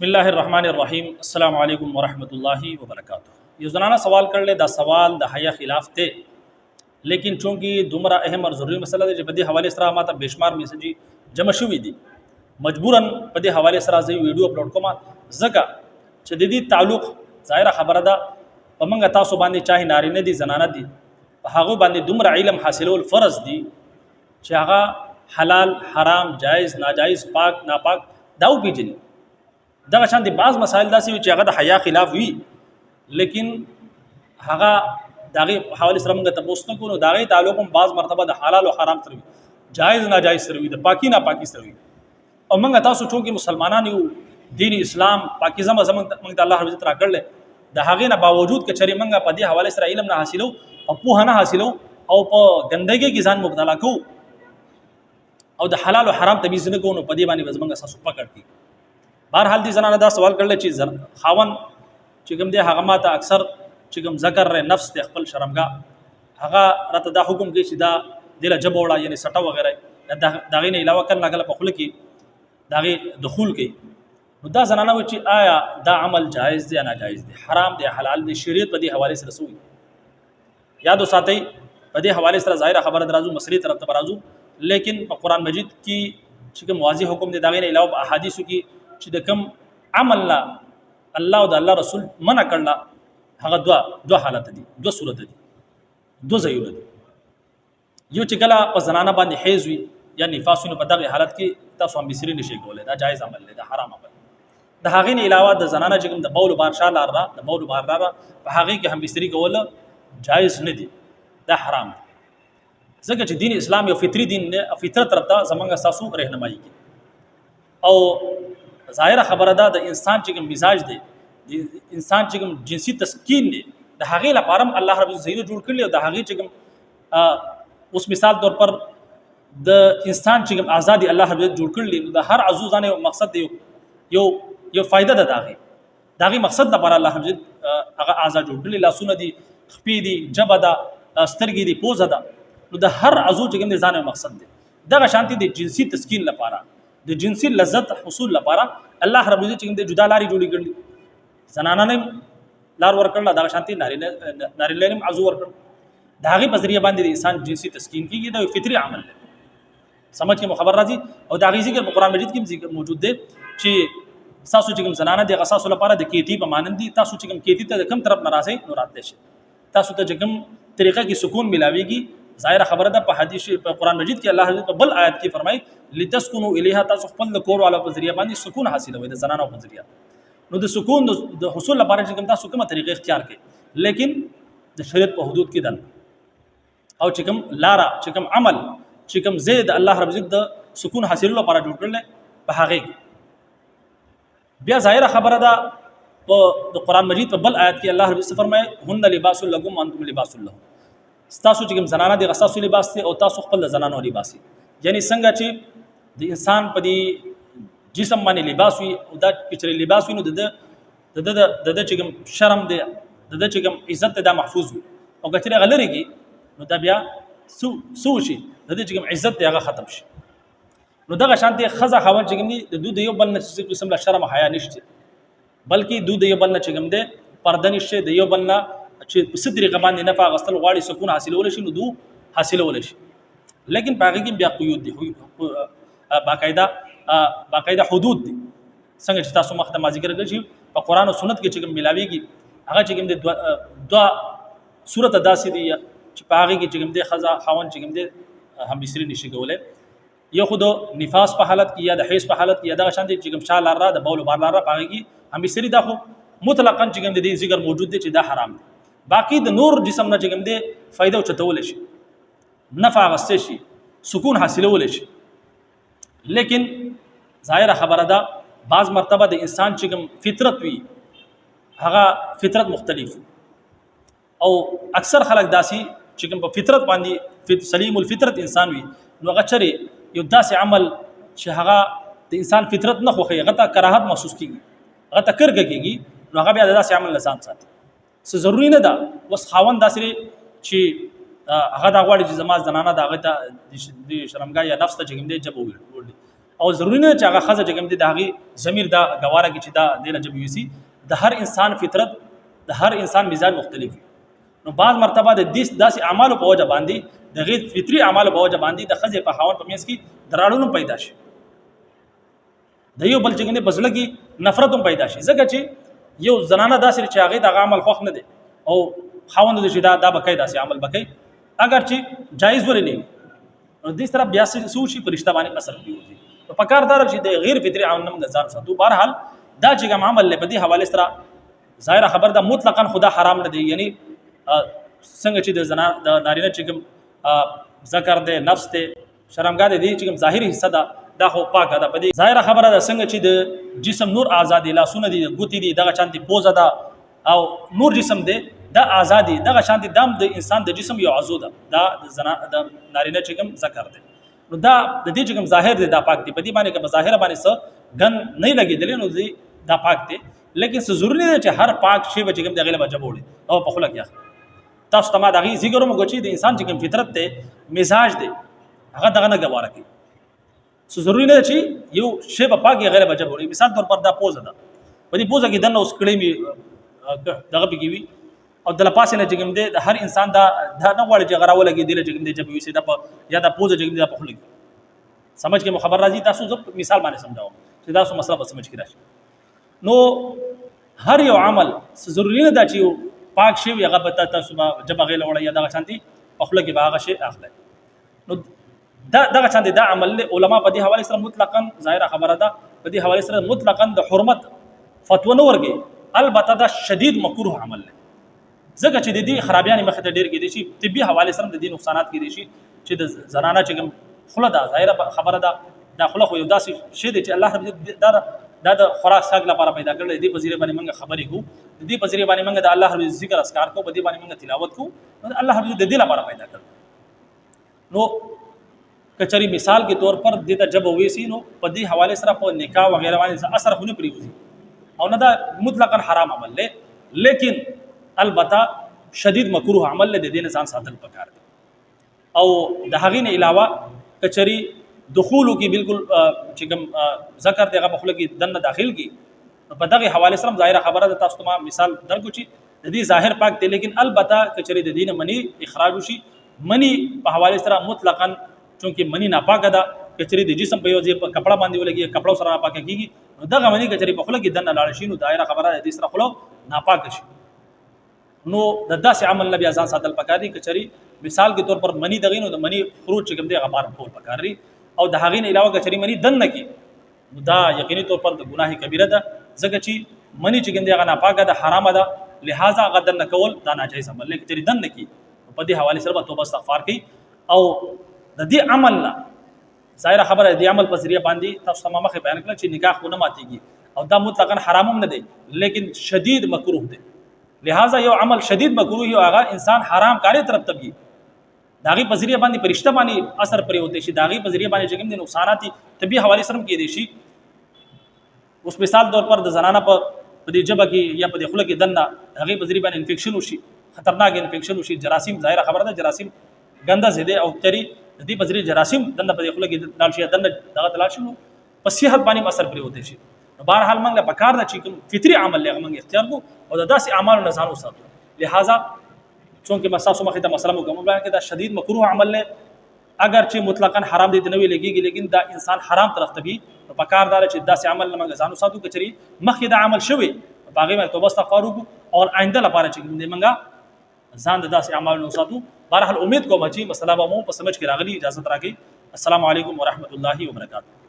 بسم الله الرحمن الرحیم. السلام علیکم ورحمت الله وبرکاته. یو زنانه سوال کړل، دا سوال د حیا خلاف دی، لیکن چونکی دومره اهم او ضروری مسله ده چې په دې حواله سره ماته بشمار میسج جمع شوې دي، مجبورا په دې حواله سره زه ویډیو اپلوډ کوم، ځکه چې د دې تعلق ظاهره خبره ده په منګه تاسو باندې، چاهي نارینه دي، زنانه دي، په هغه باندې دومره علم حاصلول فرض دي چې هغه حلال، حرام، جایز، ناجایز، پاک، ناپاک دا وپیژني. دغه شان دي بعض مسائل داسې وي چې هغه د حیا خلاف وي، لیکن هغه دغه حواله سره موږ تاسو نه کوو. دغه تعلق هم بعض مرتبه د حلال او حرام سره وي، جایز ناجایز سره وي، د پاکي ناپاکي سره وي. او موږ تاسو چونکه مسلمانان یو، دین اسلام پاکیزه زموږ موږ ته الله رب عزت راکړل، د هغې نه باوجود که چېرې موږ په دې حواله سره علم نه حاصلو او پوهه نه حاصلو او په ګندګۍ کې ځان مبتلا کوو او د حلال او حرام تمیز نه کوو، نو په دې باندې به زموږ تاسو پکړ کړي. بهرحال دې زنانه دا سوال کړل چې خاون چې کوم دی هغه ماته اکثر چې کوم ذکر ری نفس ته خپل شرمګا هغه راته دا حکم کوي چې دا دله جبه وړه، یعنی سټه وغیره، د هغې نه علاوه کله ناکله په خوله کې د هغې دخول کوي. نو دا زنانه وایي چې آیا دا عمل جایز دی یا ناجایز دی، حرام دی، حلال دی؟ شریعت په دې حوالې سره څه وایي؟ یاد وساتئ، په دې حوالې سره ظاهره خبره درازو مسلې طرف ته راځو، لیکن په قرآن مجید کې چې کوم واضح حکم دی، د هغې نه علاوه په احادیثو کې چې د کوم عمل نه الله او د الله رسول منع کړله، هغه دوه حالت دي، دوه صورت دي، دوه ځایونه دي. یو چې کله په زنانه باندې حیض وي یا نفاس وي، نو په دغه حالت کې تاسو هم بسری نشئ کولای، دا جایز عمل دی، دا حرام عمل. د هغې نه علاوه د زنانه چې کوم د بول بار شا لار ده، د بول بار لار، په هغې کې هم بستري کول جایز نه دي، دا حرام دی، ځکه چې دین اسلام یو فطری دین دی، فطرت طرف ته زمونږ ستاسو رهنمایي کوي. او ظاهره خبره ده د انسان چې کوم مزاج دی، د انسان چې کوم جنسي تسکین دی، د هغې لپاره هم الله رب العزت جوړ کړی. او د هغې چې کوم اوس مثال طور پر د انسان چې کوم آزادي الله رب العزت جوړ کړلی، د هر عضو ځان یو مقصد دی، یو یو فائدہ ده، داغه مقصد لپاره الله رب العزت هغه آزاد جوړ کړلی. لاسونه دي، خپې دي، ژبه ده، سترګې دي، پوزه ده، نو د هر عضو چې کوم دی ځان یو مقصد دی. دغه شانتي د جنسي تسکین لپاره، د جنسي لذت حصول لپاره الله رب العزت چې کوم دی جدا لارې جوړې کړلې، زنانه نه لار ورکړله، دغه شانتي نارینه نارینه هم عضو ورکړ، د هغې په ذریعه باندې د انسان جنسي تسکین کیږي. دا یو فطري عمل دی، سمجھ کې مو خبر راځي. او د هغې ذکر په قرآن مجید کې ذکر موجود دی چې تاسو چې کوم زنانه دی غساسو لپاره د کیتی په مانند دي، تاسو چې کوم کیتی ته د کوم طرف نه راځئ نو راتلی شئ، تاسو ته چې کوم طریقه کې سکون ملاويږي. ظاهره خبره ده په حدیث، په قرآن مجید کې الله په بل آیت کې فرمایي لتسكنوا الیها، تاسو خپل د کور والا په ذریعہ باندې سکون حاصلوئ، د زنانو په ذریعہ. نو د سکون د حصول لپاره چې کوم تاسو کومه طریقه اختیار کړئ، لیکن د شریعت په حدود کې دن او چې کوم لاره، چې کوم عمل، چې کوم زید الله رب عزت د سکون حاصلولو لپاره جوړ کړل په هغه کې. بیا ظاهره خبره ده په د قرآن مجید په بل آیت کې الله رب عزت فرمایي هن لباس لکم وانتم لباس لهم، ستاسو چې کوم زنانه دي ستاسو لباس دی او تاسو خپل زنانو لباس دی. یعنی څنګه چې د انسان په دې جسم باندې لباس وي، او دا چې لباس وي نو د د د د چې کوم شرم دی، د د چې کوم عزت دی، دا محفوظ وي، او که چېرې هغه لرې کړي نو دا بیا سو شي، د دې چې کوم عزت دی هغه ختم شي. نو دغه شان دی ښځه خاوند چې کوم دي د دوی د یو بل نه څه قسم له شرم حیا نشته، بلکې دوی د یو بل نه چې کوم دی پرده نشته، د یو بل نه چې په څه طریقه باندې نفع اخیستل غواړي، سکون حاصلولی شي، نو دوی حاصلولی شي، لیکن په هغې کې بیا قیود دي، باقاعده باقاعده حدود دي. څنګه چې تاسو مخته ما ذکر کړ چې په قرآن او سنت کې چې کوم ملاویږي هغه چې کوم دی دوه صورت داسې دي چې په هغې کې چې کوم دی ښځه خاوند چې کوم دی هم بستري نشي کولی. یو خو د نفاس په حالت کې یا د حیض په حالت کې یا دغه شان دی چې کوم شا لار را د بول بار لار را په هغې کې هم بستري، دا خو مطلقاً چې کوم دی دې ذکر موجود دی چې دا حرام دی. باقي د نور جسم نه چې کوم دی فایده اوچتولی شي، نفع اخیستی شي، سکون حاصلولی شي، لیکن ظاهره خبره ده بعض مرتبه د انسان چې کوم فطرت وي هغه فطرت مختلف، او اکثر خلک داسي چې کوم په فطرت باندې سلیم الفطرت انسان وي، نو هغه چرې یو داسې عمل چې هغه د انسان فطرت نه خوښوي، هغه ته کراهت محسوس کیږي، هغه ته کرکه کیږي، نو هغه بیا د داسې عمل نه ځان ساتي. څه ضروري نه ده اوس خاوند داسې دی چې هغه دا غواړي چې زما زنانه د هغه ته د شرمګاه یا نفس ته چې کوم دی جبه وړي، او ضروري نه چې هغه خزه چې کوم دی د هغې ضمیر دا ګواره کې چې دا دې له ژبه ویسي. د هر انسان فطرت، د هر انسان مزاج مختلف وي. نو بعض مرتبه د دې داسې اعمالو په وجه باندې، د غیر فطري اعمالو په وجه باندې د ښځې په خاوند په منځ کې دراړونه پیدا شي، د یو بل چې کوم دی په زړه کې نفرت هم پیدا شي، ځکه چې یو زنانه داسې چې هغې دغه عمل خوښ نه دی او خاوند دې چې دا به کوي، داسې عمل به کوي اګر چې جایز ولې نه وي. نو دې سره بیا څه وشي؟ په رشته باندې اثر پرېوځي. نو په کار دا چې د غیر فطري عمل نه موږ ځان ساتو. بهرحال دا چې کوم عمل په دې حواله سره ظاهره خبر ده مطلقاً خدا حرام نه دی، یعنی څنګه چې د زنا د نارینه چې کوم ذکر دی، نفس دی، شرمګاه دی، چې کوم ظاهري حصہ ده دا خو پاکه ده. په دې ظاهره خبره ده څنګه چې د جسم نور آزاد لاسونه دي، ګوتې دي، دغه شان دي پوزه ده او نور جسم دی دا آزادي، دغه شان دي دام د انسان د جسم یو عضو ده، دا د زنا د نارینه چې کوم ذکر دی، نو دا د دې چې کوم ظاهر دی دا پاک دی. په دې باندې کوم ظاهر باندې څه ګن نه لګېدلی نو دی دا پاک دی، لیکن څه ضروري نه چې هر پاک شی به چې کوم د هغې له به ژبه وړي او په خوله کې اخلي. تاسو ته ما د هغې ذکر هم وکړو چې د انسان چې کوم فطرت دی، مزاج دی، هغه دغه نه ګواره کوي. څه ضروري نه چې یو شی به پاک غیر به ژبه وړي. مثال طور پر دا پوزه ده، په دې پوزه کې دننه اوس کړې مې دغه پکې وي او د لپاسې نه چې کوم دی د هر انسان دا نه غواړي چې هغه راولګي دی له چې کوم دی ژبه ویسي دا په یا دا پوزه چې کوم دی دا په خوله کې. سمجھ کې مو خبر راځي؟ تاسو زه مثال باندې سمجاوم چې تاسو مسله به سمجھ کې راشي. نو هر یو عمل ضروري نه ده چې پاک شی وي هغه به تاسو به ژبه غېله وړئ یا دغه شانتي په خوله کې به هغه شی اخلئ. نو دا دغه شان دا عمل له علما په دې حواله سره مطلقاً ظاهره خبره ده، په دې حواله سره مطلقاً د حرمت فتوا نه ورګي، البته دا شدید مکروه عمل دی، ځکه چې د دې خرابیانې مخې ته ډېر کېدی شي، طبي حواله سره د دې نقصانات کېدی شي چې د زنانه چې کوم خوله ده، ظاهره خبره ده دا خوله خو یو داسې شی دی چې الله رب دا دا د خوراک څښاک لپاره پیدا کړل دی. په ذریعه باندې موږ خبرې کوو، د دې په ذریعه باندې موږ د الله رب ذکر اذکار کوو، په دې باندې موږ تلاوت کوو، نو الله رب د دې لپاره پیدا کړل. نو کچری مثال کې طور پر دې ته جب ویسی نو په دې حواله سره په نکاح وغیرہ باندې اثر خو نه پریوځي او نه دا مطلقاً حرام عمل دی، لیکن البته شدید مکروه عمل دی، د دې نه ځان ساتل پکار دی. او د هغې نه علاوه کچری دخولو کې بالکل چې کوم ذکر دی هغه په خوله کې دننه داخل کی، نو په دغه حواله سره ظاهره خبره ده. تاسو ته ما مثال درکړو چې د دې ظاهر پاک دی، لیکن البته کچری د دین منی اخراج وشي، منی په حواله سره مطلقاً چونکه منی ناپاکه ده، کچری د جسم په یو ځای په کپړه باندې ولګي کپړو سره ناپاکه کیږي، نو دغه منی کچری په خوله کې دننه لاړ شي نو دایره خبره ده دې سره خوله ناپاکه شي. نو د داسې عمل نه بیا ځان ساتل پکار دي. کچری مثال کې طور پر منی دغې نو د منی خروج چې کوم دی هغه بار کول پکار دي، او د هغې نه علاوه کچری منی دننه کی نو دا یقیني طور پر د ګناه کبیره ده، ځکه چې منی چې کوم دی هغه ناپاکه ده، حرامه ده، لہذا هغه دننه کول دا ناجایز عمل دی. کچری دننه کی په دې حواله سره به توبه استغفار کوي. او د دې عمل نه ظاهره خبره د عمل په ذریعہ باندې تاسو ته ما مخې بیان کړل چې نکاح خو نه ماتېږي او دا مطلقاً حرام هم نه دی، لیکن شدید مکروه دی. لہذا یو عمل شدید مکروه یو هغه انسان حرام کاری طرف ته بیي، د هغې په ذریعہ باندې په رشته باندې اثر پرېوتی شي، د هغې په ذریعہ باندې چې کوم دي نقصانات طبي حوالې سره هم کېدی شي. اوس مثال طور پر د زنانه په دې ژبه کې یا په دې خوله کې دننه د هغې په ذریعہ باندې انفیکشن وشي، خطرناک انفیکشن وشي، جراثیم، ظاهره خبره ده جراثیم ګنده ځای دی او تری د دې په ذریعہ جراثیم دننه په دې خوله کې لاړ شي، دننه دغه ته لاړ شي، نو په صحت باندې اثر پرېوتی شي. نو بهرحال موږ له پکار ده چې کوم فطري عمل له موږ اختیار کو او د داسې اعمالو نه ځان وساتو. لہذا چونکه ما تاسو مخې ته مسله مکمل بیان کړه، دا شدید مکروه عمل له اگر چې مطلقاً حرام دی نه ویل کېږي، لیکن دا انسان حرام طرف ته بي. نو پکار دا چې داسې عمل نه موږ ځان وساتو. کچري مخکې دا عمل شوی په هغې باندې توبه استغفار وکړو او آینده لپاره چې کوم دی موږ ځان د داسې اعمالو نه وساتو. بهرحال امید کوم چې مسله به مو په سمجھ کې راغلي. اجازه راکړئ. السلام علیکم ورحمت الله وبرکاته.